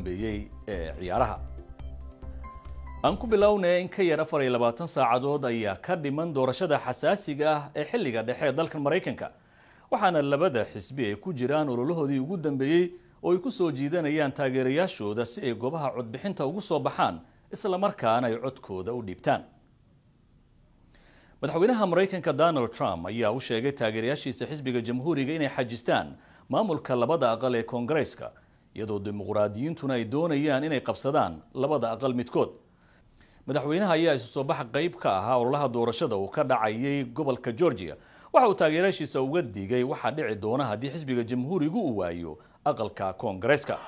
dambeeyey ee ciyaaraha. Aan ku bilownay, in ka yar 24 saacadood ayaa ka dhiman doorashada xasaasiga ah ee xilliga dhexe ee dalkan Maraykanka, waxaana labada xisbi ay ku jiraan ololahoodii ugu dambeeyey oo ay ku soo jiidanayaan taageerayaashooda si ay goobaha codbixinta ugu soo baxaan, isla markaana ay codkooda u dhiibtaan. Madaxweynaha Maraykanka Donald Trump ayaa u sheegay taageerayaashiisa xisbiga Jamhuuriga inay xajistaan maamulka labada aqal ee Koongareeska, iyadoo dimuqraadiyiintuna ay doonayaan inay qabsadaan labada aqal midkood. Madaxweynaha ayaa isu soo bax qayb ka ahaa ololaha doorashada uu ka dhacayay gobolka Georgia waxa uu taageerayaashiisa uga digay waxaa dhici doona haddii xisbiga Jamhuurigu uu waayo aqalka Koongareeska.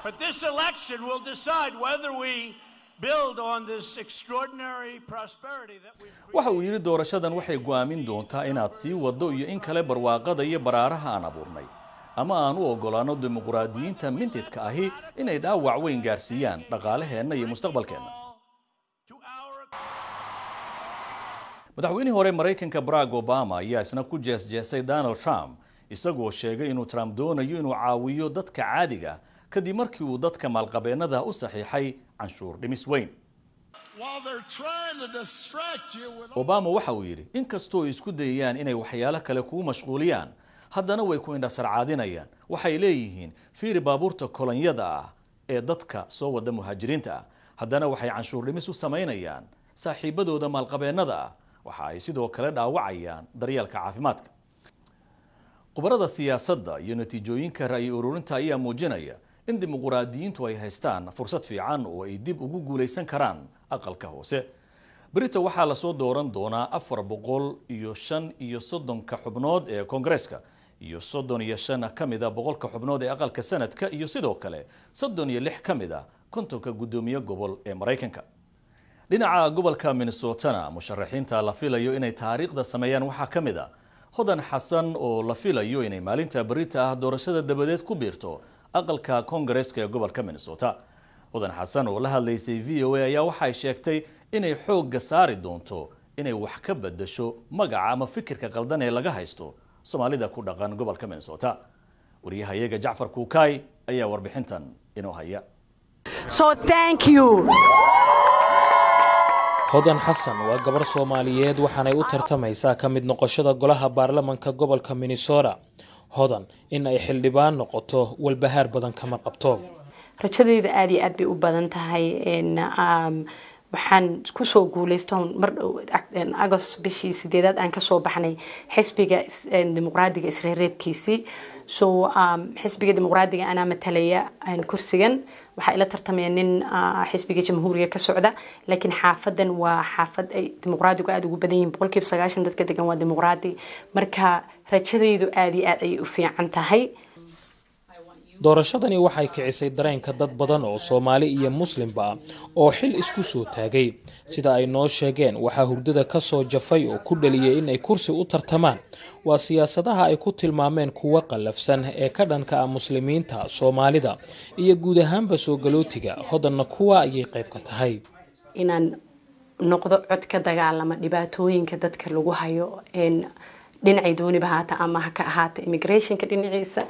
Waxa uu yidhi, doorashadan waxay go'aamin doontaa inaad sii waddo iyo in kale barwaaqada iyo baraaraha aan abuurnay, ama aan u oggolaanno dimuqraadiyiinta mintidka ahi inay dhaawac weyn gaarsiiyaan dhaqaalaheenna iyo mustaqbalkeenna. Madaxweynihii hore Maraykanka Barack Obama ayaa isna ku jeesjeesay Donald Trump, isagoo sheegay inuu Trump doonayo inuu caawiyo dadka caadiga kadib markii uu dadka maalqabeennada u saxiixay canshuur dhimis weyn. Obama waxa uu yidhi, inkastoo ay isku dayayaan inay waxyaalo kale kugu mashquuliyaan, haddana way ku indhasarcaadinayaan. Waxay leeyihiin, fiiri baabuurta kolonyada ah ee dadka soo wada muhaajiriinta ah, haddana waxay canshuur dhimis u samaynayaan saaxiibadooda maalqabeennada ah. Waxa ay sidoo kale dhaawacayaan daryeelka caafimaadka. Khubarada siyaasadda iyo natiijooyinka ra'yi ururinta ayaa muujinaya in dimuqraadiyiintu ay haystaan fursad fiican oo ay dib ugu guulaysan karaan aqalka hoose. Berito waxaa lasoo dooran doonaa 435-ka xubnood ee Koongareeska iyo 35 ka mid a 100-ka xubnood ee aqalka Sanadka, iyo sidoo kale 36 ka mid a 50-ka guddoomiye gobol ee Maraykanka. Dhinaca gobolka Minnesotana, musharaxiinta la filayo inay taariikhda sameeyaan waxaa ka mid a Hodan Xasan oo la filayo inay maalinta berita ah doorashada dabadeed ku biirto aqalka Koongareeska ee gobolka Minnesota. Hodan Xasan oo la hadlaysay VOA ayaa waxay sheegtay inay xoogga saari doonto inay wax ka bedasho magaca ama fikirka qaldan ee laga haysto Soomaalida ku dhaqan gobolka Minnesota. Wariyahayaga Jacfar Kuukay ayaa warbixintan inoo haya. So thank you. Hodan Xasan waa gabar Soomaaliyeed, waxaanay u tartamaysaa ka mid noqoshada golaha baarlamanka gobolka Minnesota. Hodan in ay xildhibaan noqoto walbahaar badan kama qabto. Rajadeyda aada iyo aad bay u badan tahay. Waxaan kusoo guuleysto mar dhow Agost bishii 8aad aan kasoo baxnay xisbiga Dimuqraadiga isreereebkiisii. So xisbiga Dimuqraadiga anaa matalaya kursigan. Waxaa ila tartamaya nin xisbiga Jamhuuriga ka socda, laakiin xaafadan waa xaafad ay dimuqraadigu aada ugu badan yihiin. 90% dadka degan waa dimuqraadi. Marka rajadaydu aada iyo aad ayay u fiican tahay. Doorashadani waxay kicisay dareenka dad badan oo Soomaali iyo Muslimba ah oo xil isku soo taagay. Sida ay noo sheegeen, waxaa hurdada ka soo jafay oo ku dhaliyay in ay kursi u tartamaan waa siyaasadaha ay ku tilmaameen kuwo qallafsan ee ka dhanka ah Muslimiinta, Soomaalida iyo guud ahaanba soo galootiga. Hodanna kuwa ayay qayb ka tahay. Inaan noqdo cod ka dagaalama dhibaatooyinka dadka lagu hayo dhinacay dooniba haata, ama ha ka ahaata immigrationka dhinaciisa,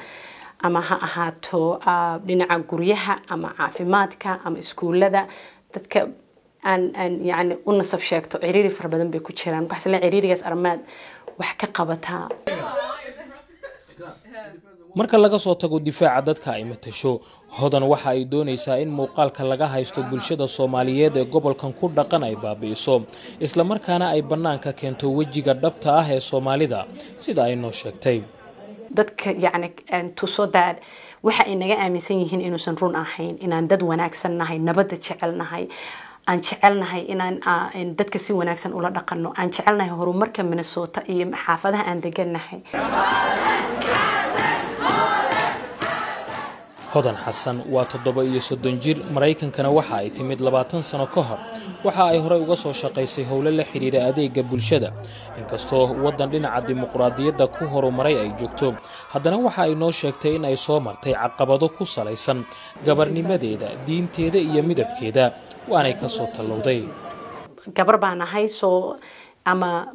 ama ha ahaato dhinaca guryaha ama caafimaadka ama iskuulada. Dadka aan yani u nasab sheegto ciriiri fara badan bay ku jiraan. Waxaa isla ciriirigaas armaad wax ka qabataa. Marka laga soo tago difaaca dadka ay matasho, Hodan waxa ay doonaysaa in muuqaalka laga haysto bulshada Soomaaliyeed ee gobolkan ku dhaqan ay baabi'iso, islamarkaana ay bannaanka keento wejiga dhabta ah ee Soomaalida, sida ay noo sheegtay. Dadka yacni tuso that waxa ay naga aaminsan yihiin inuusan run ahayn, inaan dad wanaagsan nahay, nabadda jecelnahay, aan jecelnahay inaan dadka si wanaagsan ula dhaqanno, aan jecelnahay horumarka Minnesota iyo xaafadaha aan degannahay. Hodan Xasan waa 37 jir, Maraykankana waxa ay timid 20 sano ka hor. Waxa ay horey uga soo shaqaysay howlo la xidhiidha adeega bulshada. Inkastoo waddan dhinaca dimuqraadiyadda ku horumaray ay joogto, haddana waxa ay noo sheegtay in ay soo martay caqabado ku salaysan gabarnimadeeda, diinteeda iyo midabkeeda, waanay ka soo tallowday. Gabar baan ahay, soo ama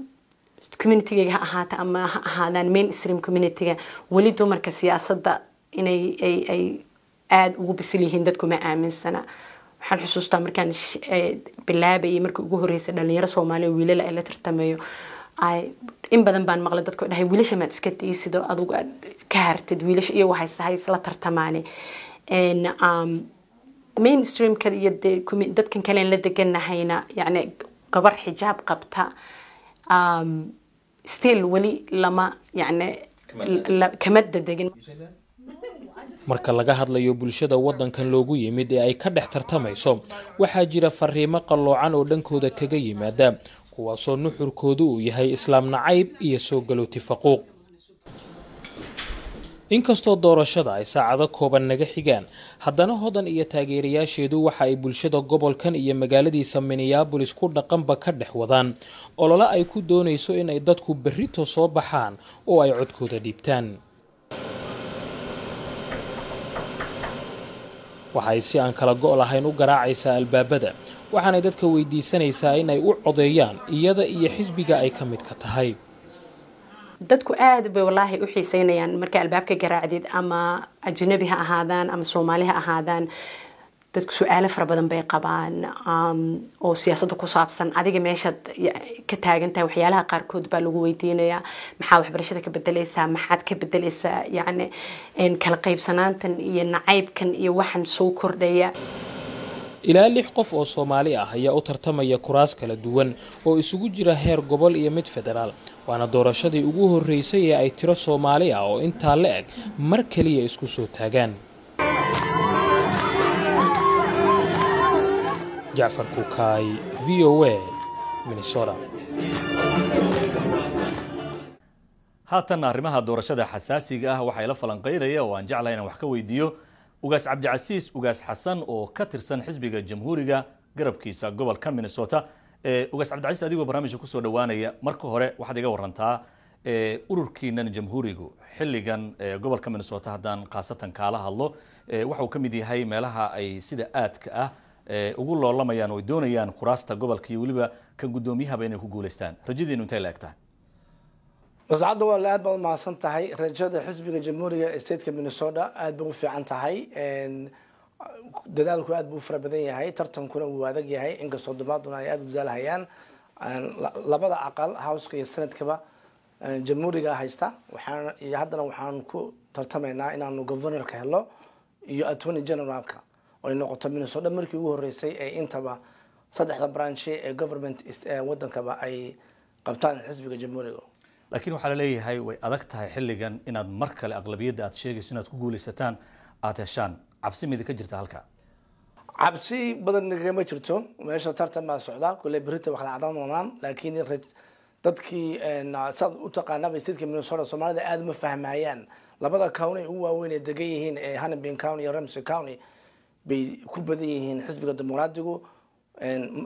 communitygayga ha ahaata ama ha ahaadaan mainstream communityga, weli dumarka siyaasadda inay ay Aada ugu bisil yihiin dadku ma aaminsana. Waxaan xusuustaa markaan bilaabayay markii ugu horreysay dhalinyaro Soomaaliya wiilala ay la tartamayo, in badan baan maqlay dadku dhahay, "Wiilasha maad iska daysid oo adigu aad ka hartid wiilasha iyo waxay isla tartamaane." Mainstreamka iyo dadkan kale la deganahayna, yacni gabar xijaab qabta still weli lama, yacni, kama dadegin. Marka laga hadlayo bulshada waddankan loogu yimid ee ay ka dhex tartamayso, waxaa jira fariimo qalloocan oo dhankooda kaga yimaada, kuwaasoo nuxurkoodu uu yahay Islaam nacayb iyo soo galooti faquuq. Inkastoo doorashada ay saacado kooban naga xigaan, haddana Hodan iyo taageerayaasheedu waxa ay bulshada gobolkan iyo magaaladiisa Minneapolis ku dhaqanba ka dhex wadaan olole ay ku doonayso in ay dadku berrito soo baxaan oo ay codkooda dhiibtaan. Waxay si aan kala go' lahayn u garaacaysaa albaabada, waxaanay dadka weydiisanaysaa in ay u codeeyaan iyada iyo xisbiga ay ka midka tahay. Dadku aad bay wallaahi u xiiseynayaan marka albaabka garaacdid, ama ajnabi ha ahaadaan ama Soomaali ha ahaadaan. Dadku su-aalo fara badan bay qabaan oo siyaasadda ku saabsan, adiga meeshaad ka taagan tahay. Waxyaalaha qaarkood baa lagu weydiinayaa: maxaa waxbarashada ka bedeleysaa, maxaad ka bedeleysaa, yacni kala qaybsanaantan iyo nacaybkan iyo waxan soo kordhaya? Ilaa lix qof oo Soomaali ah ayaa u tartamaya kuraas kala duwan oo isugu jira heer gobol iyo mid federaal, waana doorashadii ugu horreysay ee ay tiro Soomaali ah oo intaa la eg mar keliya isku soo taagaan. Jacfar Kukaay, VOA, Minnesota. Haatan arrimaha doorashada xasaasiga ah waxay la falanqeynaya oo aan jeclahay inaan wax ka weydiiyo Ugaas Cabdicasiis Ugaas Xasan oo ka tirsan xisbiga Jamhuuriga garabkiisa gobolka Minnesota. Ugaas Cabdicasiis, adigoo barnaamijka kusoo dhawaanaya, marka hore waxaad iga warantaa ururkiinan Jamhuurigu xilligan gobolka Minnesota haddaan khaasatan kaala hadlo, waxa uu ka mid yahay meelaha ay sida aadka ah ugu loolamayaan oo ay doonayaan kuraasta gobolka iyo weliba ka guddoomiyahaba inay ku guulaystaan. Rajadiinu intay la eg tahay? Mascadda, waa aad baad umahadsan tahay. Rajada xisbiga Jamhuuriga ee stateka Minnesota aad bay u fiican tahay. Dadaalku aad buu u fara badan yahay, tartankuna wuu adag yahay, inkastoo dumaaduna ay aada u dadaalhayaan. Labada aqal, Houseka iyo Senatekaba, Jamhuuriga haysta. Waxaan iyo haddana waxaan ku tartamaynaa inaanu governorka helo iyo attorney generalka, ay noqoto Minnesota markii ugu horeysay ee intaba saddexda branch ee government wadankaba ay qabtaan xisbiga Jamhuuriga. Laakiin waxaa laleeyahay way adag tahay xilligan inaad mar kale aqlabiyadda aad sheegayso inaad ku guulaysataan aada heshaan. Cabsi midi ka jirta halka? Cabsi badan nagama jirto. Meesha tartan baa socda, kulle berita wax la cadaan doonaan. Laakiin dadkii saad u taqaanaba stateka Minnesota Soomaalida aada uma fahmayaan. Labada county ugu waaweyn ee degan yihiin ee Hennepin County iyo Ramsey County bay ku badan yihiin xisbiga Dimuqraadigu.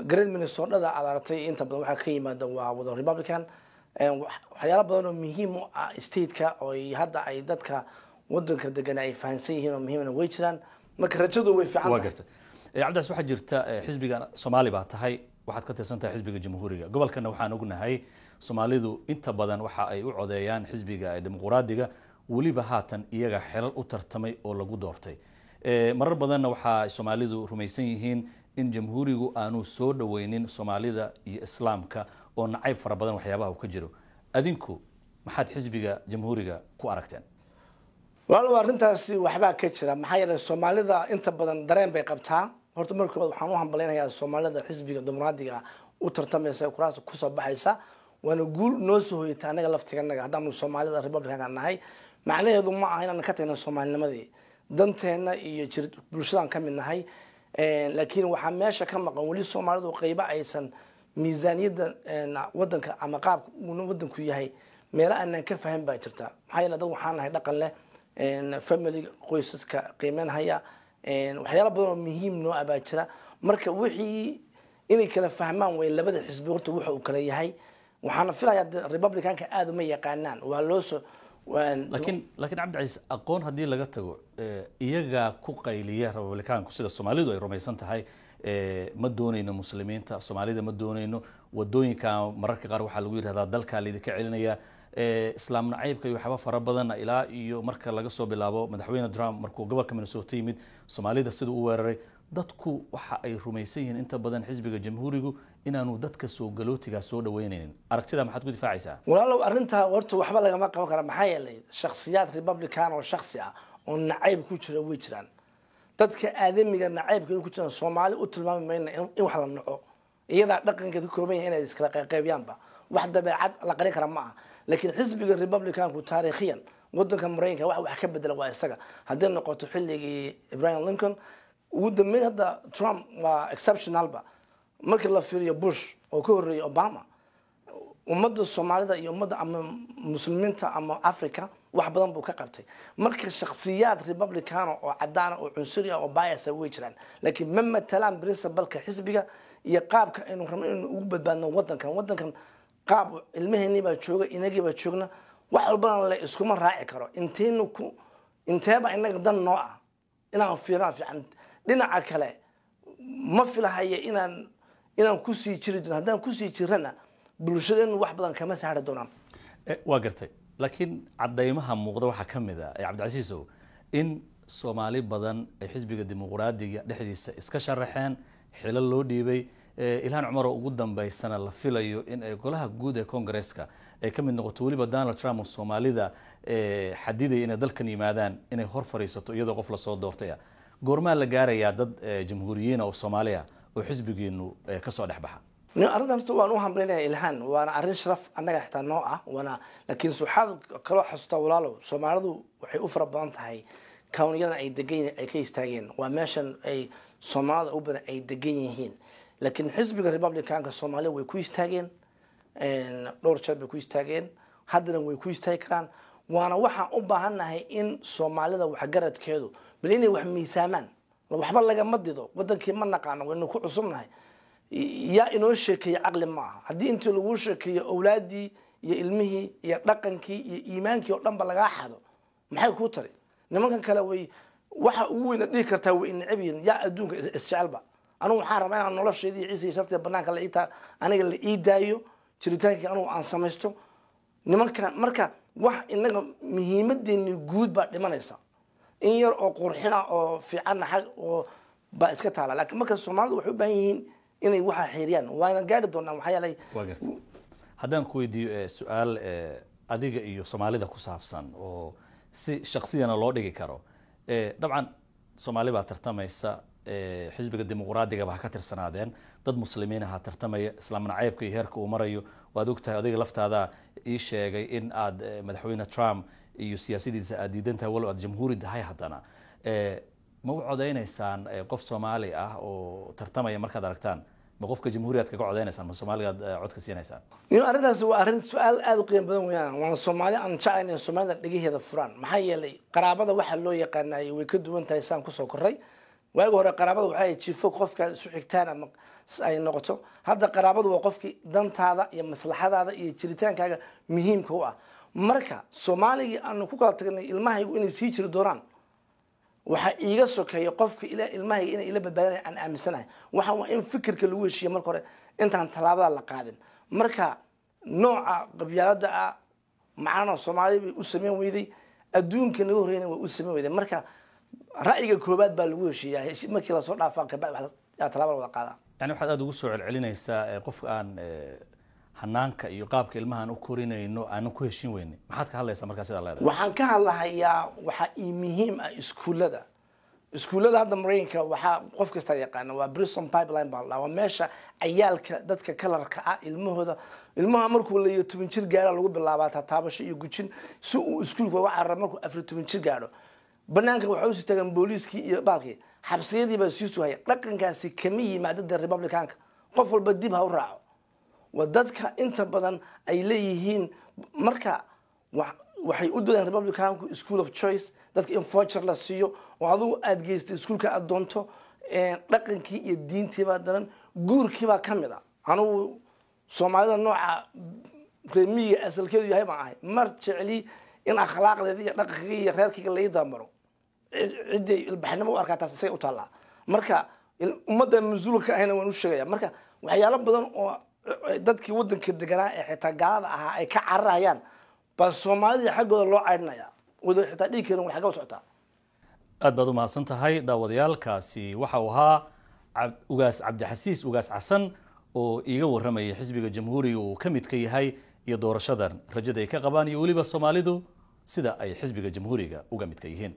Great Minnesota-da aad aragtay inta badan waxaa ka yimaada waa wada Republican. Waxyaalo badan oo muhiim u ah stateka oo hadda ay dadka wadanka degan ay fahansan yihiin oo muhiimna way jiraan. Marka rajadu way fiican. Waa garta, Cabdicaas. Waxaa jirta xisbiga Soomaali baa tahay, waxaad ka tirsan tahay xisbiga Jamhuuriga. Gobolkana waxaan ognahay Soomaalidu inta badan waxa ay u codeeyaan xisbiga Dimuqraadiga, weliba haatan iyaga xelal u tartamay oo lagu doortay. Marar badanna waxa ay Soomaalidu rumaysan yihiin in Jamhuurigu aanu soo dhaweynin Soomaalida iyo Islaamka oo nacayb fara badan waxyaabaha uu ka jiro. Adinku maxaad xisbiga Jamhuuriga ku aragteen? Walaal, arrintaasi waxbaa ka jira. Maxaa yeelay, Soomaalida inta badan dareen bay qabtaa. Horta marka koowaad waxaan u hambalynayaa Soomaalida xisbiga Dimuqraadiga u tartamaysa, kuraasta kusoo baxaysa. Waana guul noo soo hoyata anaga laftiganaga haddaanu Soomaalida Republicanka nahay. Macnaheedu ma aha inaan ka tagna Soomaalinimadii, danteenna iyo jir bulshadaan ka mid nahay. Laakiin waxaa meesha ka maqan weli Soomaalidu qaybo aysan miisaaniyadda wadanka ama qaabka uu wadanku yahay meelo aanan ka fahmin baa jirta. Maxaa yeele, dad waxaan nahay dhaqan leh, family, qoysaska qiimeynhaya. Waxyaalo badan oo muhiim noo ah baa jira. Marka wixii inay kala fahmaan way labada xisbi horta wuxa uu kala yahay. Waxaana filayaa Republicanka aada uma yaqaanaan, waa loo soo Laakiin Cabdicasiis, aqoon haddii laga tago, iyagaa ku qayliya Republicaanku sida Soomaalidu ay rumaysan tahay, ma doonayno Muslimiinta, Soomaalida ma doonayno. Wadooyinka mararka qaar waxaa lagu yidhahdaa dalkaa laydinka celinaya. Islaam nacaybka iyo waxyaaba fara badanna ilaa iyo marka laga soo bilaabo madaxweyne Trump markuu gobolka Minnesota yimid, Soomaalida siduu u weeraray, dadku waxa ay rumaysan yihiin inta badan xisbiga Jamhuurigu inaanu dadka soo galootigaa soo dhaweynaynin. Aragtida maxaad ku difaacaysaa? Walaalow, arrintaa horta waxba lagama qaban kara. Maxaa yeelay, shakhsiyaad Republican oo shaksi ah oo nacayb ku jira way jiraan. Dadka aadamiga nacaybka ku jiraan Soomaali u tilmaami mayna in wax la naco, iyadaa dhaqankeed ka kooban yahay inay iskala qayqaybiyaanba, wax dabeecad la qarin kara ma aha. Laakiin xisbiga Republicanku taariikhiyan wadanka Maraykanka wax ka bedela waa isaga, hadday noqoto xilligii Abraham Lincoln, ugu dambeyn hadda Trump waa exceptionalba. Markii la fiiriyo Bush oo ka horreeyay Obama, ummadda Soomaalida iyo ummadda ama Muslimiinta ama Africa wax badan buu ka qabtay. Marka shakhsiyaad Republicano oo cadaana oo cunsuri ah oo bias way jiraan, laakiin ma matalaan principalka xisbiga iyo qaabka aynu rabno inaynu ugu badbaadno wadankan. Wadankan qaab ilmaheenii baa jooga, inagii baa joogna, wax walbana la iskuma raaci karo. Intaynu ku inteeba inaga dan noo ah inaan fiiraan fiican. Dhinaca kale ma filahaya inaan kusii jiri doono. Haddaan kusii jirana, bulshadeenu wax badan kama saari doonaan. Waa gartay, laakiin cadaymaha muuqda waxaa ka mid ah, Cabdicasiisow, in Soomaali badan ay xisbiga Dimuqraadiga dhexdiisa iska sharaxeen, xilal loo dhiibay, Ilhaan Cumar oo ugu dambeysana la filayo in ay golaha guud ee Congaresska ay ka mid noqoto, weliba Donald Trump oo Soomaalida xadidaya inay dalkan yimaadaan inay hor fadhiisato iyadoo qof lasoo doortay ah. Goormaa la gaarayaa dad jamhuuriyiina oo Soomaali ah oo xisbigiinu kasoo dhex baxa? Arrintan horta waan u hambaynaya Ilhaan, waana arrin sharaf annaga xitaa noo ah, waana. Laakiin waxaad kaloo xasuustaa, walaalow, Soomaalidu waxay u fara badan tahay county-yadan ay degan, ay ka istaageen, waa meeshan ay Soomaalida u badan ay degan yihiin. Laakiin xisbiga Republicanka Soomaalida way ku istaageen, dhowr jeer bay ku istaageen, haddana way ku istaagi karaan. Waana waxaan u baahannahay in Soomaalida waxgaradkeedu bal inay wax miisaamaan. Waxba lagama dido, wadankii ma naqaano, waynu ku cusubnahay. Yaa inoo sheekeeye? Caqli ma aha haddii intii laguu sheekeeyo owlaaddii iyo ilmihii iyo dhaqankii iyo iimaankii oo dhan ba lagaa xado, maxay kuu tari? Nimankan kale way waxa ugu weyn aad dhihi kartaa way necab yihiin. Yaa adduunka isjecelba? Anigu waxaan rabaa inaan nolosheedii iyo ciisa iyo sharteeda banaanka la iitaa, aniga la ii daayo jiritaankii anigu aan samaysto. Nimankan marka wax inaga muhiimadeeni guud baa dhimanaysa, in yar oo qurxina oo fiicanna xag oo baa iska taala. Laakiin marka Soomaalidu waxay u baahan yihiin inay waxa xeeriyaan, waana gaari doonaa, maxaa yeelay. Waa gartay. Haddaan ku weydiiyo su-aal adiga iyo Soomaalida ku saabsan oo si shaksiyana loo dhigi karo, dabcan Soomaali baa tartamaysa, xisbiga Dimuqraadiga ba ha ka tirsanaadeen, dad Muslimiin ha tartamaya, Islaam nacaybka iyo heerka uu marayo waad ogtahay. Adiga laftaada ii sheegay in aad madaxweyne Trump iyo siyaasadiisa aad diidan tahay, walow aad jamhuuri tahay. Haddana ma u codeynaysaan qof Soomaali ah oo tartamaya markaad aragtaan? Ma qofka jamhuuriyaad kaga codeynaysaan, ma Soomaaligaad codka siinaysaan? Arrintaasi waa arrin su-aal aada u qiimo badan weeyaan. Waana Soomaali aan jeclayn inay Soomaalida dhegaheeda furaan. Maxaa yeelay, qaraabada waxa loo yaqaanayay way ka duwan tahay saan kusoo koray. Waagi hore qaraabada waxay jifo qofka isu xigtaan ama ay noqoto. Hadda qaraabadu waa qofkii dantaada iyo maslaxadaada iyo jiritaankaaga muhiimka u ah. Marka Soomaaligii aanu ku kala tagnay, ilmahaygu inay sii jiri doonaan waxaa iiga sokeeya qofka ila ilmahayga inay ila badbaadinaya aan aaminsanahay. Waxaan waa in fikirka lagu heshiiya marka hore intaan tallaabada la qaadin. Marka nooca qabyaalada ah macnana Soomaali bay u sameyn weyday, adduunka naga horreyna way u sameyn weyday. Marka ra'yiga koobaad baa lagu heshiiyaa, markii lasoo dhaafaa kabacdi yaa tallaabada wada qaadaa. Yani waxaad aada ugu soo celcelinaysaa qofka aan hanaanka iyo qaabka ilmahaan u korinayno aanan ku heshin weyne. Maxaad ka hadlaysaa markaa sidaa leedahay? Waxaan ka hadlahayaa waxaa ii muhiim ah iskuullada. Iskuullada hadda Maraykanka waxaa qof kasta yaqaana waa prison pipeline baa la dhahaa. Waa meesha cayaalka dadka colour-ka ah ilmahooda, ilmaha markuu layo 10 jir gaara lagu bilaabaa taataabasho iyo gujin si uu iskuulka uga cararo. Markuu 14 jir gaadho, banaanka waxay usii tagaan booliiskii iyo baalkii, xabsiyadii baa sii sugaya. Dhaqankaasi kama yimaadada Republicanka, qof walba dib ha u raaco, waa dadka inta badan ay leeyihiin. Marka waxay u doodaan Republicanku school of choice, dadka in voucher la siiyo oo adigu aada geystay iskuulka aada doonto. Dhaqankii iyo diintiibaa daran, guurkiibaa ka mid a. Anigu Soomaalida nooca reemiyiga asalkeedu yahay baan ahay. Mar jecli in akhlaaqdeeda iyo dhaqankayga iyo reerkayga la ii dabamaro. Ciddii ilbaxnimo u arkaa taas isagay u taallaa. Marka ummadda mas-uulka ahayna waan u sheegaya. Marka waxyaalo badan oo dadkii waddanka deganaa ee xitaa gaalada ahaa ay ka cararayaan. Bal Soomaalidii xaggooda loo caydhinaya wada xitaa dhigi karin war xagga u socotaa. Aad baad u mahadsan tahay. Daawadayaalkaasi waxa uu ahaa Ugaas Cabdixasiis Ugaas Xasan oo iiga warramayay xisbiga Jamhuuriga uu ka midka yahay iyo doorashadan rajada ay ka qabaan iyo weliba Soomaalidu sida ay xisbiga Jamhuuriga uga midka yihiin.